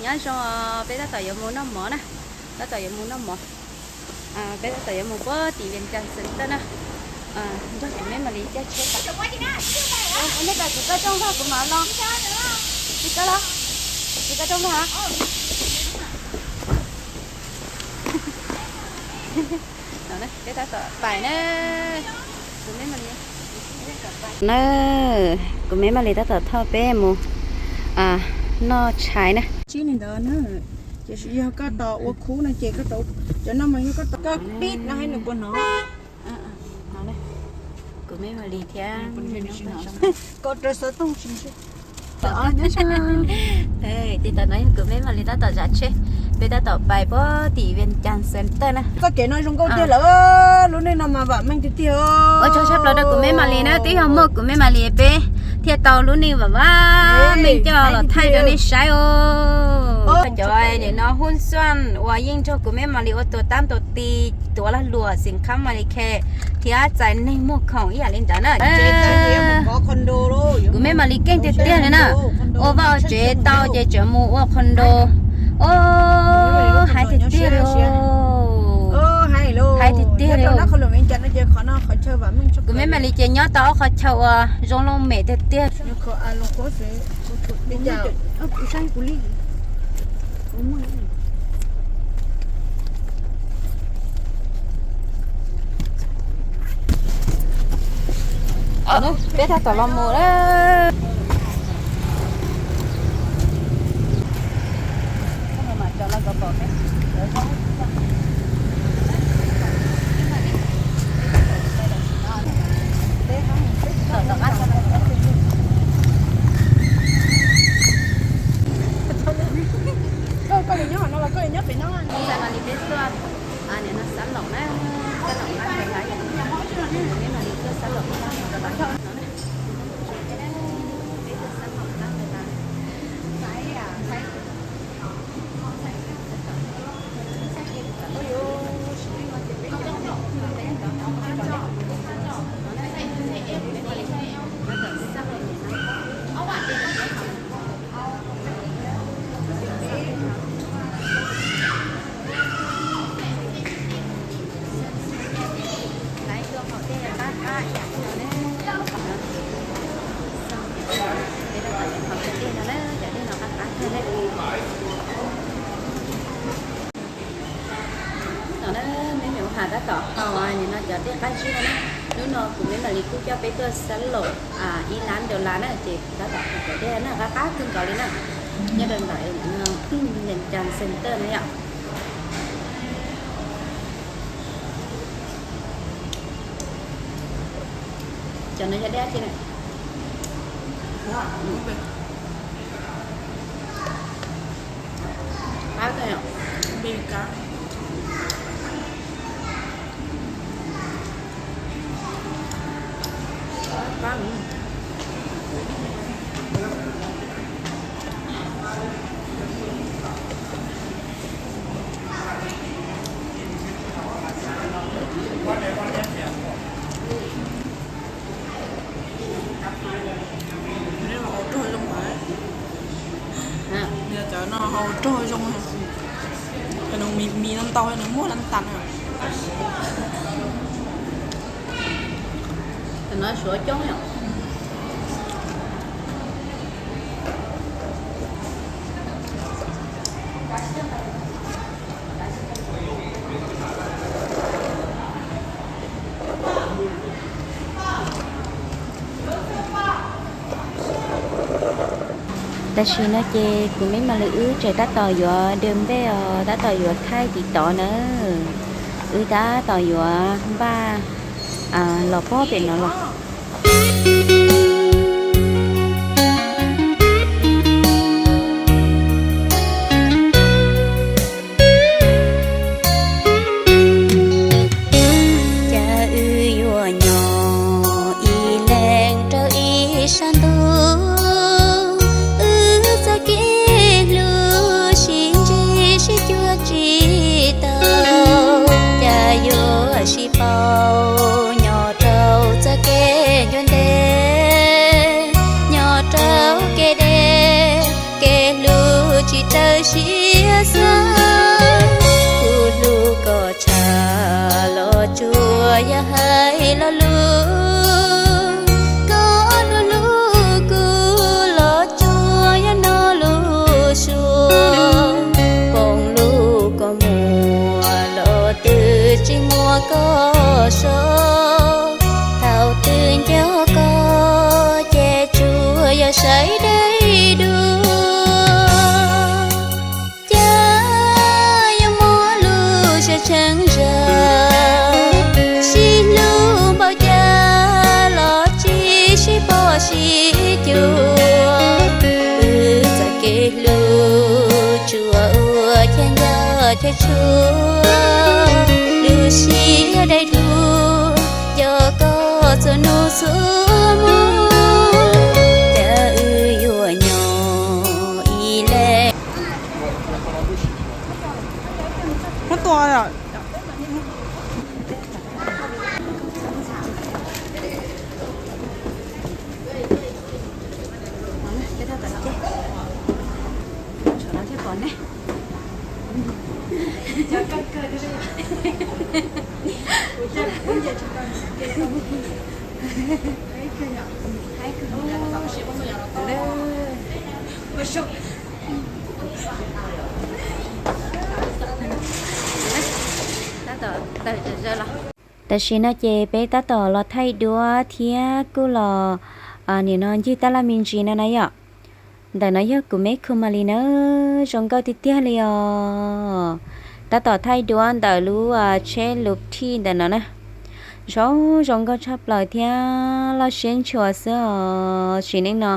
Nyob zoo, peb tab tom yuav mus noj mov na, tab tom yuav mus noj mov. Peb tab tom yuav mus puag tim Vias Cas Xeev Tawj na. Nrog kuv me Mas Lis caij tsheb tas. Ua ntej tas kuv koj rooj vag kuv mam los. Tsis koj los? Tsis koj rooj vag? Peb tab tom pais na. Na, kuv me Mas Lis tab tom thauj peb mus noj tshais na. Tsib li ntawd na, tiam sis yog koj tos ua khub no ces koj tos, cov no mas yog koj tos koj pib no hais nws puas hnov. Kuv me Mas Lis thiab koj raws xov tooj tsis ntshe. Ces tam no yog kuv me Mas Lis tab tom zam tsheb, peb tab tom pais puag tim Vias Cas Xeev Tawj na. Txoj kev no zoo nkauj tiag lawm, lub neej no mas vam meej tiag tiag. Ua tsaug tshaj plaws rau kuv me Mas Lis na, twb yog muaj kuv me Mas Lis peb thiaj tau lub neej vam vam meej coj los thaij rau nej saib os. Cov nim no Huj Xuaj uas yeej nrog kuv me Mas Lis ua tuas tab tuas ti, tuav lag luam xim khab Mas Lis Khe thiab txais neeg muag khoom ib yam li ntawd na. Kuv me Mas Lis keej tiag tiag li na. Ua vaj ua tsev tau ces tseem mus ua condo. Hais tiag tiag li. Hais tiag tiag li. Kuv me Mas Lis ces nyob tau ob qhov chaw uas zoo loj mem tiag tiag. Peb tab tom los mus lawm. Koj, koj yuav nyob no los koj yuav nyob pem no? Nim no peb tuaj, nim no xab laum na, xab laum qab ntawd lawm, nim no peb tuaj xab laum qab ntawd lawm. Lawv tuaj haus dej qab qab ib yam li no ne. Peb tab tom haus cov dej no na, cov dej no qab qab kawg ne. No na, me nyuam Has tab tom haus nim no cov dej qab zib no na. Hnub no kuv me Mas Lis kuj coj peb tuaj xab laum ib lab dollar na, ces kuv tab tom haus cov dej na, qab qab kawg nkaus li na. Nyob rau ntawm Vias Cas Xeev Tawj na yom. Cov no yog dej dab tsi na? Qab kawg yom. Cov no haus rog zoo, mis no ntau nws muag lab tas. Cov no suav coob yom. Tam sim no ces kuv me Mas Lis wb tseem tab tom yuav de npej os, tab tom yuav thaij tiv tov na. Wb tab tom yuav npaj los pob pem no los. Cas wb yuav nyob ib leeg rau ib sab ntuj, wb txoj kev hlub sib ntsib sib cuag tsis tau, cas yuav sib paub nyob rau txoj kev ncua ntev. Siab xav, kuv hlub koj tshaj los tsuas yog hais lo lus, koj hlub hlub kuv los tsuas yog no lus suab, foom lus koj muag los twb tsis muaj koj so, thaum twg nco koj ces tsuas yog saib deb dua. Cas yuav muaj lub siab tshee zag, sib hlub npaum cas los tsis sib pom sib cuag. Wb txoj kev hlub tsuas ua chaw nco chaw tshuav, lub siab dai dua, nco koj txhua hnub txhua hmo, cas wb yuav nyob ib leeg. Tam sim no ces peb tab tom los thaij duab thiab kuj los, nim no ncig tab laj me ntsis no na yom. Ntawm no yog kuv me khu ma li na, zoo nkauj tiag tiag li os. Tab tom thaij duab ntawm lub tsheb lub thij ntawm no na. Zoo zoo nkauj tshaj plaws thiab loj siab ntshua xwb os. Sim neej no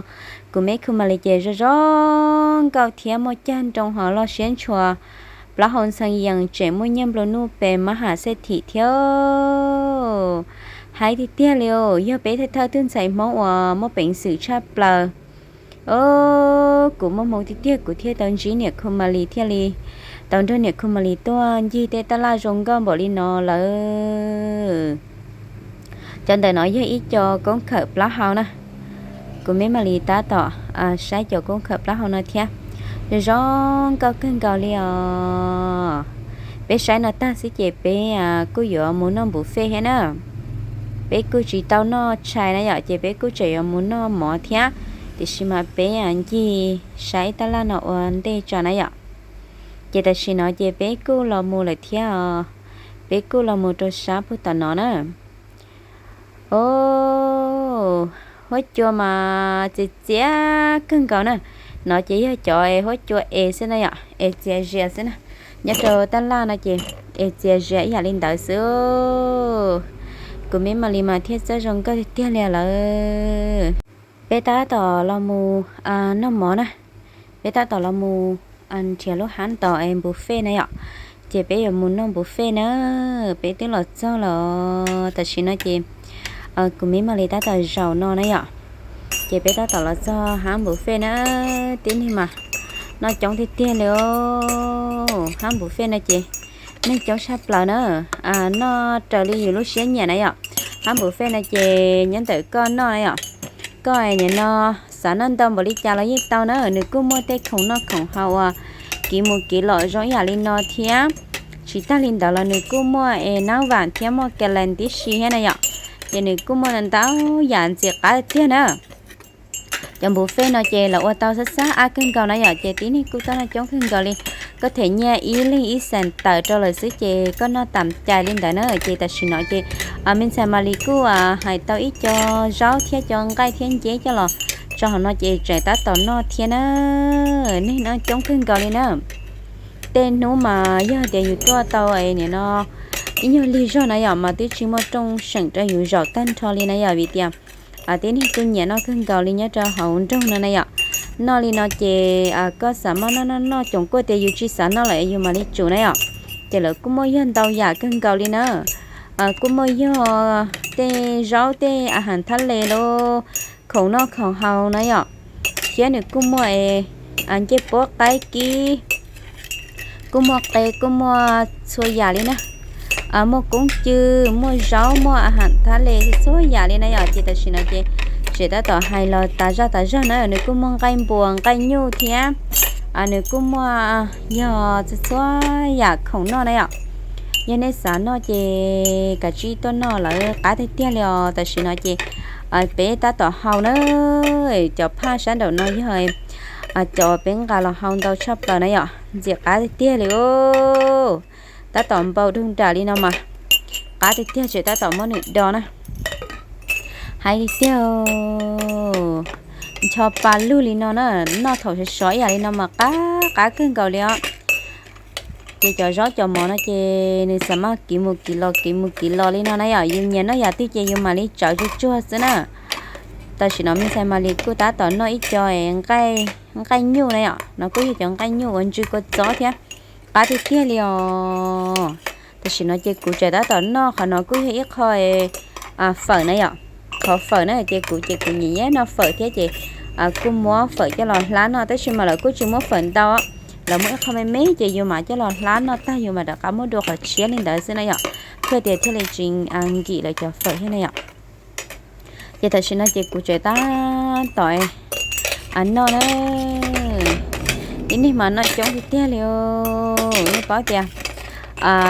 kuv me khu ma li ces zoo zoo nkauj thiab muaj cag nroo ho loj siab ntshua. Plaub hau ntxhee yees tseem muaj nyiaj nplua nuj pes mab ham xej thim thiab. Haib tiag tiag li os, yog peb thawj thawj tug ntxhais Hmoob uas muaj peev xwm tshaj plaws. Kuv muaj hmoo tiag tiag kuv thiaj tau ntsib niam khu ma li thiaj li tau nrog niam khu ma li tuaj ncig tej tab laj zoo nkauj npaum li no lawm. Cov ntawm no yog ib co koob khawm plaub hau na. Kuv me ma li tab tom saib cov koob khawm plaub hau no thiab. Zoo zoo nkauj kawg nkaus li os. Peb saib no tag xwb ces peb kuj yuav mus noj npuv fej thiab na. Peb kuj tsis tau noj tshais na yom, ces peb kuj tseem yuav mus noj mov thiab. Tiam sis mas peb ncig saib tab laj no ua ntej tso na yom. Ces tam sim no ces peb kuj los mus lawm thiab os. Peb kuj los mus rau sab puag tom no na. Os, huab cua mas txias txias kawg nkaus na. No ces yog cov huab cua es xwb na yom, es txias zias xwb na. Nyob rau tab laj no ces es txias zias ib yam li ntawd xwb. Kuv me ma li mas thiaj txawj zoo nkauj tiag tiag li lawm. Peb tab tom los mus noj mov na. Peb tab tom los mus nrhiav lub hab tos es npuv fej na yom. Ces peb yuav mus noj npuv fej na. Peb twb los txog los tam sim no ces kuv me ma li tab tom zaum no na yom. Ces peb tab tom los txog hab npuv fej na. Tib neeg mas noj coob tiag tiag li os. Hab npuv fej no ces neeg coob tshaj plaws na. Noj raws li yus lub siab nyiam na yom. Hab npuv fej no ces nyob ntawm koj noj na yom. Koj nim no xav noj ntau npaum li cas los yeej tau na. Nws kuj muaj tej khoom noj khoom haus uas kiv mus kiv los zoo ib yam li no thiab. Tsis tag li ntawd los nws kuj muaj es nab vam thiab muaj ka lees tib si thiab na yom. Ces nws kuj muaj ntau yam ntxim qab tiag na. Cov npuv fej no ces lawv ua tau xab xab ab kawg nkaus na yom, ces tib neeg kuj tuaj noj coob kawg nkaus li. Koj them nyiaj ib leeg ib xees tawm rau lawm xwb ces koj noj tam cais li ntawd na. Ces tam sim no ces me ntxhais Malis kuj hais tau ib co zaub thiab cov nqaij thiab nceb coj los tso hauv no ces tseem tab tom noj thiab na. Neeg noj coob kawg nkaus li na. Tej hnub mas yog tias yus tuaj tau nim no ib nyuag lig zog na yom, mas twb tsis muaj rooj seem rau yus zaum tag nrho li na yom, vim tias tib neeg kuj nyiam noj kawg nkaus li nyob rau hauv nroog no na yom. Noj li no ces koj xav maj noj noj noj coom kuaj tias yus tsis xav noj lawm yus mam li tsum na yom. Ces lawv kuj muaj yog ntau yam kawg nkaus li na. Kuj muaj yog tej zaub tej a has thab le los khoom noj khoom haus na yom. Thiab nws kuj muaj ncej puab qaib kib, kuj muaj qe kuj muaj txhua yam li na. Muaj koob cw, muaj zaub, muaj a has thab le txhua yam li na yom. Ces tam sim no ces tseem tab tom hais los tas zaj tas zog na, nws kuj muaj nqaij npuas nqaij nyuj thiab nws kuj muaj yog txhua txhua yam khoom noj na yom. Yog nej xav noj ces kav tsij tuaj noj lawm qab tiag tiag li os. Tam sim no ces peb tab tom hau na, cov phaj sab nraum no yog cov peb nqa los hau ntau tshaj plaws na yom, ntxim qab tiag tiag li os. Tab tom npau dug nram li no mas qab tiag tiag, tseem tab tom muab nws do na. Hais tiag tiag, ncho pa lug li no na, noj thaum sov sov ib yam li no mas qab qab kawg nkaus li os. Ces cov zaub cov mov no ces nws xav mas kiv mus kiv los kiv mus kiv los li no na yom, yus nyiam noj yam twg ces yus mam li tsawv tsuag tsuag xwb na. Tam sim no me ntxhais Malis kuj tab tom noj ib co nqaij nyuj na yom, no kuj yog cov nqaij nyuj uas ntsw kua txob thiab, qab tiag tiag li os. Tam sim no ces kuv tseem tab tom noj qhov no kuj yog ib qho fawm na yom. Qhov fawm na ces kuv ces kuv nyiam nyiam noj fawm thiab ces kuj muab fawm coj los hlab noj, tab sis mas lawv kuj tsis muab fawm ntau, lawv muab ib qho me me ces yus mam coj los hlab noj tag yus mam rov qab muab dua qhov tshiab li ntawd xwb na yom, thiaj tias thiaj li tsis nkim lawv cov fawm thiab na yom. Ces tam sim no ces kuv tseem tab tom noj na. Tib neeg mas noj coob tiag tiag li, nej paub tias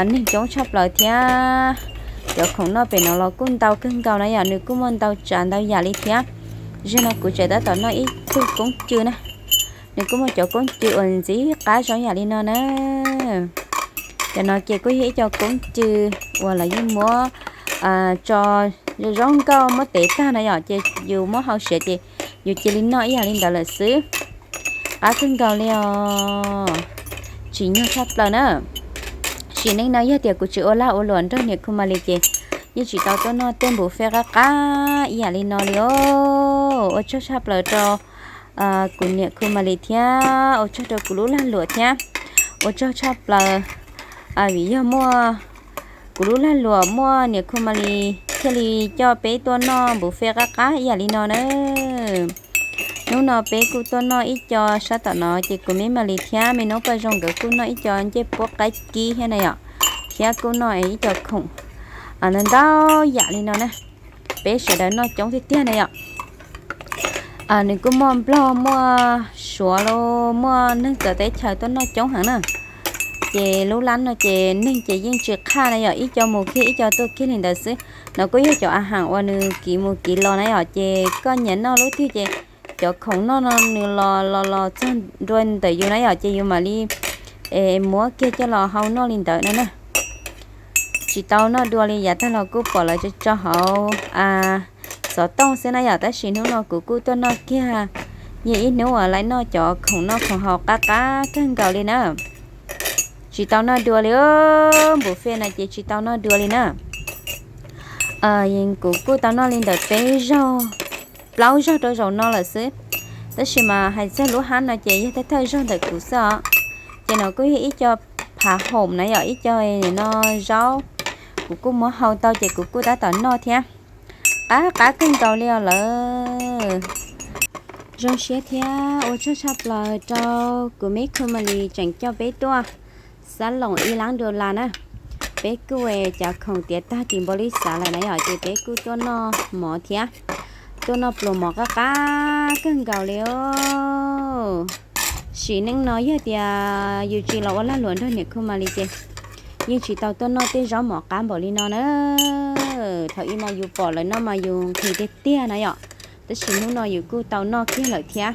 neeg coob tshaj plaws thiab. Cov khoom noj pem no los kuj ntau kawg nkaus na yom, nws kuj muaj ntau tsav ntau yam li thiab. Zaum no kuv tseem tab tom noj ib tug koob cw na, nws kuj muaj cov koob cw uas ntxim qab zoo yam li no na. Cov no ces kuj yog ib co koob cw uas lawv yeej muab tso zoo nkauj muab tev tag na yom, ces yus muab hau siav ces yus cia li noj ib yam li ntawd lawm xwb. Qab kawg nkaus li os, tsim nyog tshaj plaws na. Sim neej no yog tias kuv tsis ua lag ua luam nrog niam khu Malis ces yeej tsis tau tuaj noj tej npus fej qab qab ib yam li no li os. Ua tsaug tshaj plaws rau kuv niam khu Malis thiab ua tsaug rau kuv lub lag luam thiab. Ua tsaug tshaj plaws vim yog muaj kuv lub lag luam muaj niam khu Malis thiaj li coj peb tuaj noj npus fej qab qab ib yam li no na. Hnub no peb kuj tuaj noj ib co sab tom no ces kuv me Malis thiab me noob Paj Zoo nkawd kuj noj ib co ncej puab qaib kib thiab na yom, thiab kuj noj ib co khoom ntau ntau yam li no na. Peb sawv daws noj coob tiag tiag na yom. Nws kuj muaj Nplog muaj Suav los muaj neeg txawv teb chaws tuaj noj coob heev na. Ces lub lab no ces neeg ces yeej tsis qhaj na yom, ib co mus kiag ib co tuaj kiag li ntawd xwb. No kuj yog cov a ham uas nws kiv mus kiv los na yom, ces koj nyiam noj lub twg ces cov khoom noj no nws los los los txog ntua ntawm yus na yom, ces yus mam li muab kiag coj los hau noj li ntawd no na. Tsis tau noj dua li, yav tag los kuj pom lawv tso tso hauv xov tooj xwb na yom, tab sis hnub no kuv kuj tuaj noj kiag, yog ib hnub uas lawv noj cov khoom noj khoom haus qab qab kawg nkaus li na. Tsis tau noj dua li, npus fej no ces tsis tau noj dua li na. Kuv kuj tau noj li ntawm peb zaug, plaub zaug rau zaum no lawm xwb. Tab sis mas hais txog lub hab no ces yog thawj thawj zaug ntawm kuv xwb os. Ces no kuj yog ib co phav hoom na yom, ib co no zaub, kuv kuj muab hau tau ces kuv kuj tab tom noj thiab. Qab qab kawg nkaus li os lawm. Zoo siab thiab ua tsaug tshaj plaws rau kuv me khu Malis tseem coj peb tuaj xab loos ib lab dua las na. Peb kuj cov khoom tiav tag tim npaum li xav lawm na yom, ces peb kuj tuaj noj mov thiab, tuaj noj pluas mov qab qab kawg nkaus li os. Sim neej no yog tias yus tsis los ua lag luam nrog niam khu Malis ces yeej tsis tau tuaj noj tej zaub mov qab npaum li no na. Thaum ub mas yus pom lawv noj mas yus nqhis tiag tiag na yom, tab sis hnub no yus kuj tau noj kiag lawm thiab.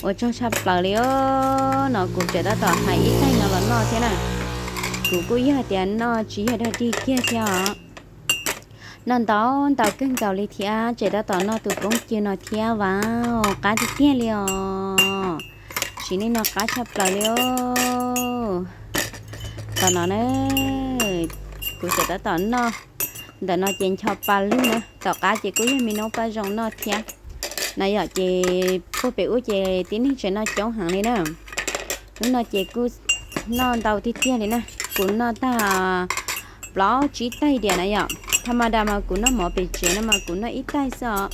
Ua tsaug tshaj plaws li os. No kuv tseem tab tom hais ib taig no los noj thiab na. Kuv kuj yog tias noj tsis yog dog dig kiag thiab os. Noj ntau ntau kawg nkaus li thiab, tseem tab tom noj tus koob cw no thiab, vas, qab tiag tiag li os. Sim neej no qab tshaj plaws li os. Tom no na, kuv tseem tab tom noj. Ntawm no ces ncho pa lug na, tom qab ces kuj yog me noob Paj Zoo noj thiab. Na yom, ces puag pem ub ces tib neeg tseem noj coob heev li na. Hnub no ces kuj noj ntau tiag tiag li na. Kuv noj tag plaub tsib taig diam na yom. Tha ma da mas kuv noj mov pem tsev no mas kuv noj ib taig xwb os.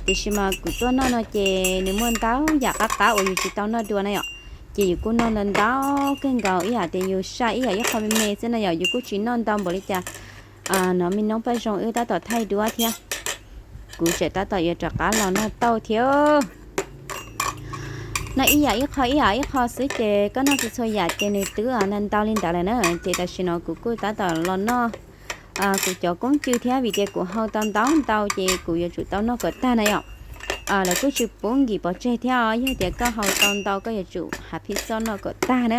Tiam sis mas kuv tuaj noj no ces nws muaj ntau yam qab qab uas yus tsis tau noj dua na yom. Ces yus kuj noj ntau ntau kawg nkaus, ib yam tias yus saj ib yam ib qho me me xwb na yom, yus kuj tsis noj ntau npaum li cas. No me noob Paj Zoo wb tab tom thaij duab thiab. Kuv tseem tab tom yuav rov qab los noj tauj thiab. Noj ib yam ib qho ib yam ib qho xwb ces koj noj txhua txhua yam ces nws twb ntau ntau li ntawd lawm na. Ces tam sim no kuv kuj tab tom los noj kuv cov koob cw thiab, vim tias kuv hau tau ntau ntau ces kuv yuav tsum tau noj kom tag na yom. Lawv kuj tsis pub nkim pov tseg thiab os, yog tias koj hau tau ntau koj yuav tsum hav phij xoj noj kom tag na.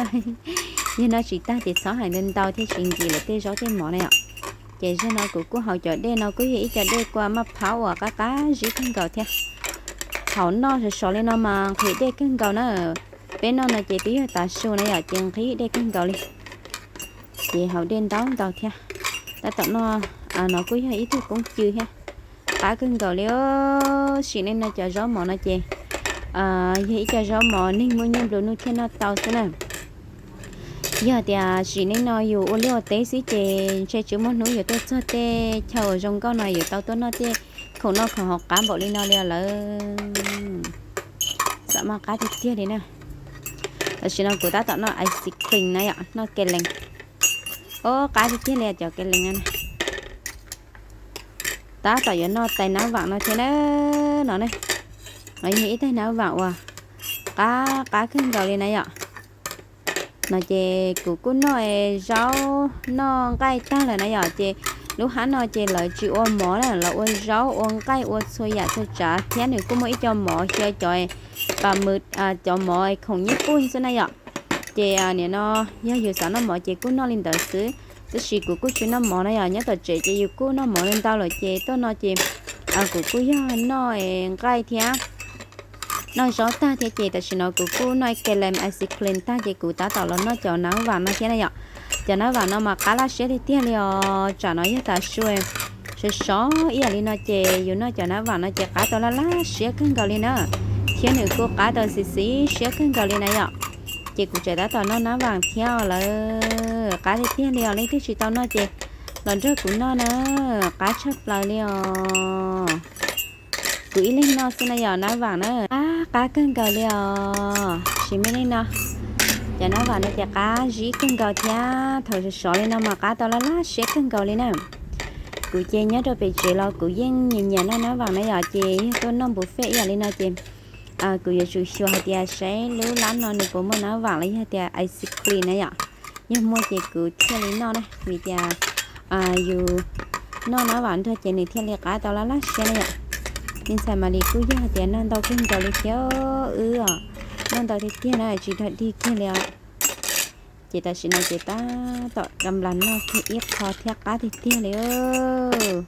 Yog noj tsis tag ces txhob hais ntau ntau thiaj tsis nkim lawv tej zaub tej mov na yom. Ces zaum no kuv kuj hau cov dej no kuj yog ib co dej kua maj phab uas qab qab zib kawg nkaus thiab. Thaum noj sov sov li no mas nqhis dej kawg nkaus na. Peb noj no ces twb yog tav su na yom, ces nqhis dej kawg nkaus li. Ces haus dej ntau ntau thiab. Tab tom noj no kuj yog ib tug koob cw thiab. Qab kawg nkaus li. Sim neej no cov zaub mov no ces yog ib co zaub mov neeg muaj nyiaj nplua nuj thiaj noj tau xwb na. Yog tias sim neej no yus ua liaj ua teb xwb ces ntshe tsis muaj hnub yuav tuaj txog tej chaw uas zoo nkauj no yuav tau tuaj noj tej khoom noj khoom haus qab npaum li no li lawm. Xam maj qab tiag tiag li na. Tam sim no kuv tab tom noj ice cream na yom, noj ke lees. Ob, qab tiag tiag li cov ke lees no na. Tab tom yuav noj tais nab vam no thiab na. No ne, no yog ib tais nab vam uas qab qab kawg nkaus li na yom. No ces kuv kuj noj zaub noj nqaij tag lawm na yom, ces lub hab no ces lawv tsis ua mov na, lawv ua zaub ua nqaij ua txhua yam txhua tsav thiab nws kuj muaj ib co mov xyaw cov pas mws, cov mov khoom nyij puj xwb na yom. Ces nim no yog yus xav noj mov ces kuj noj li ntawd xwb, tab sis kuv kuj tsis noj mov na yom, nyob tom tsev ces yus kuj noj mov ntau lawm ces tuaj no ces kuv kuj yog noj nqaij thiab noj zaub tag thiab ces tam sim no kuv kuj noj ke lees ice cream tag ces kuv tab tom los noj cov nab vam no thiab na yom. Cov nab vam no mas qab laj siab tiag tiag li os, tsam no yog tav su sov sov ib yam li no ces yus noj cov nab vam no ces qab tau laj laj siab kawg nkaus li na, thiab nws kuj qab tau xis xis siab kawg nkaus li na yom. Ces kuv tseem tab tom noj nab vam thiab lawm, qab tiag tiag li os, leej twg tsis tau noj ces los nrog kuv noj na, qab tshaj plaws li os. Kuv ib leeg noj xwb na yom, nab vam na qab qab kawg nkaus li os. Sim neej no cov nab vam no ces qab zib kawg nkaus thiab, thaum sov sov li no mas qab tau laj laj siab kawg nkaus li na. Kuv ces nyob rau pem tsev los kuv yeej nyiam nyiam noj nab vam na yom, ces yog tuaj noj buffet ib yam li no ces kuv yuav tsum xyuas hais tias saib lub lab no nws puas muaj nab vam los yog tias ice cream na yom. Yog muaj ces kuv thiaj li noj na, vim tias yus noj nab vam nrog ces nws thiaj li qab tau laj laj siab na yom. Me ntxhais Malis kuj yog hais tias noj ntau kawg nkaus li thiab wb os, noj ntau tiag tiag na, tsis dog dig kiag li os. Ces tam sim no ces tab tom da nplas noj kiag ib qho thiab, qab tiag tiag li os.